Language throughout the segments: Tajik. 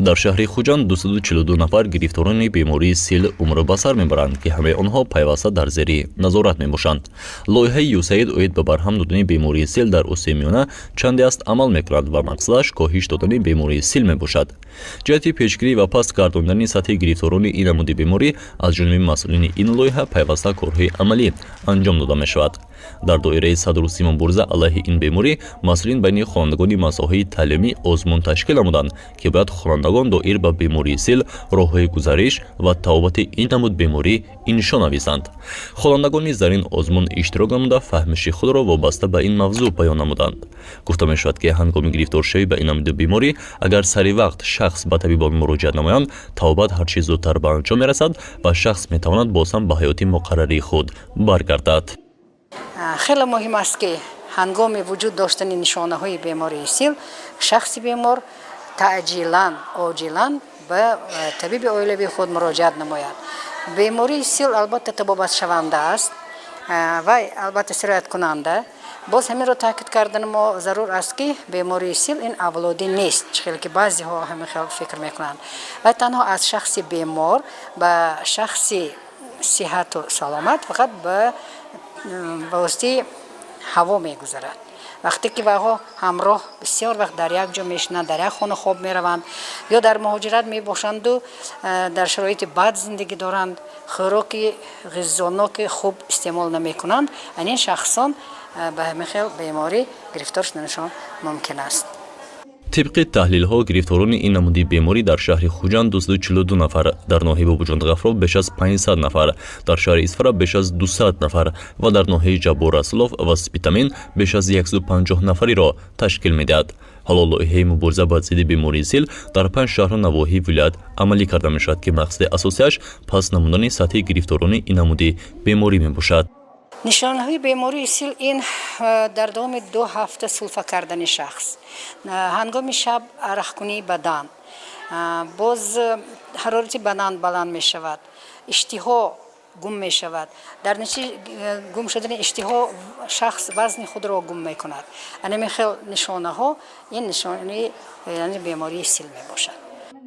Дар шаҳри Хуҷанд 242 нафар гирифторони бемории сил умр ба сар мебаранд, ки ҳамаи онҳо пайваста дар зери назорат мебошанд. Лоиҳаи ЮСАИД оид ба барҳам додани бемории сил дар Осиёи Миёна чанде аст амал мекунад ва мақсадаш коҳиш додани бемории сил мебошад. Ҷиҳати пешгирӣ ва паст гардондани сатҳи гирифторони ин намуди беморӣ аз ҷониби масъулини ин лоиҳа пайваста корҳои амалӣ анҷом дода мешавад. Дар доираи 100 рӯзи мубориза алайҳи ин беморӣ масъулин байни хонандагони муассисаҳои таълимӣ озмун ташкил намуданд, ки бояд хонандагон доир ба бемории сил, роҳҳои гузариш ва табобати ин намуд беморӣ иншо нависанд. Хонандагон низ дар ин озмун иштирок намуда, фаҳмиши худро вобаста ба ин мавзӯъ баён намуданд. Гуфта мешавад, ки ҳангоми гирифторшавӣ ба ин намуди беморӣ, агар сари вақт шахс ба табибон муроҷиат намоянд, табобат ҳарчи зудтар ба анҷом мерасад ва шахс метавонад боз ҳам ба ҳаёти муқаррарии худ баргардад. Хеле муҳим аст, ки ҳангоми вуҷуд доштани нишонаҳои бемории сил шахси бемор таъҷилан, оҷилан ба табиби оилавии худ муроҷиат намояд. Бемории сил албатта табобатшаванда аст ва албатта сирояткунанда. Боз ҳаминро таъкид кардани мо зарур аст, ки бемории сил ин авлодӣ нест, чӣ хеле ки баъзеҳо ҳамин хел фикр мекунанд, ва танҳо аз шахси бемор ба шахси сиҳату саломат фақат ба воситаи ҳаво мегузарад. Вақте ки вайҳо ҳамроҳ бисёр вақт дар як ҷо мешинанд, дар як хона хоб мераванд ё дар муҳоҷират мебошанду дар шароити бад зиндагӣ доранд, хӯроки ғизоноки хуб истеъмол намекунанд, ин шахсон ба ҳамин хел беморӣ гирифтор шуданашон мумкин аст. Тибқи таҳлилҳо, гирифторони ин намуди беморӣ дар шаҳри Хуҷанд 242 нафар, дар ноҳияи Бобоҷон Ғафуров беш аз 500 нафар, дар шаҳри Исфара беш аз 200 нафар ва дар ноҳияи Ҷаббор Расулов ва Спитамен беш аз 150 нафариро ташкил медиҳад. Ҳоло лоиҳаи мубориза бар зидди бемории сил дар панҷ шаҳру навоҳии вилоят амалӣ карда мешавад, ки мақсади асосиаш паст намудани сатҳи гирифторони ин намуди беморӣ мебошад. Нишонаҳои бемории сил ин дар давоми 2 ҳафта сулфа кардани шахс, ҳангоми шаб арақкунии бадан, боз ҳарорати бадан баланд мешавад, иштиҳо гум мешавад. Дар натиҷаи гум шудани иштиҳо шахс вазни худро гум мекунад. Анами хел нишонаҳо ин нишонаи бемории сил мебошад.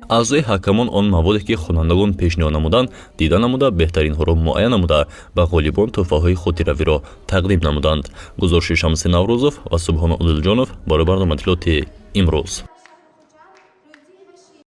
Аъзои ҳакамон он маводе, ки хонандагон пешниҳод намуданд, дида намуда, беҳтаринҳоро муайян намуда, ба ғолибон тӯҳфаҳои хотиравиро тақдим намуданд. Гузориши Шамси Наврӯзов ва Субҳон Одилҷонов барои барномаи иттилоотии «Имрӯз».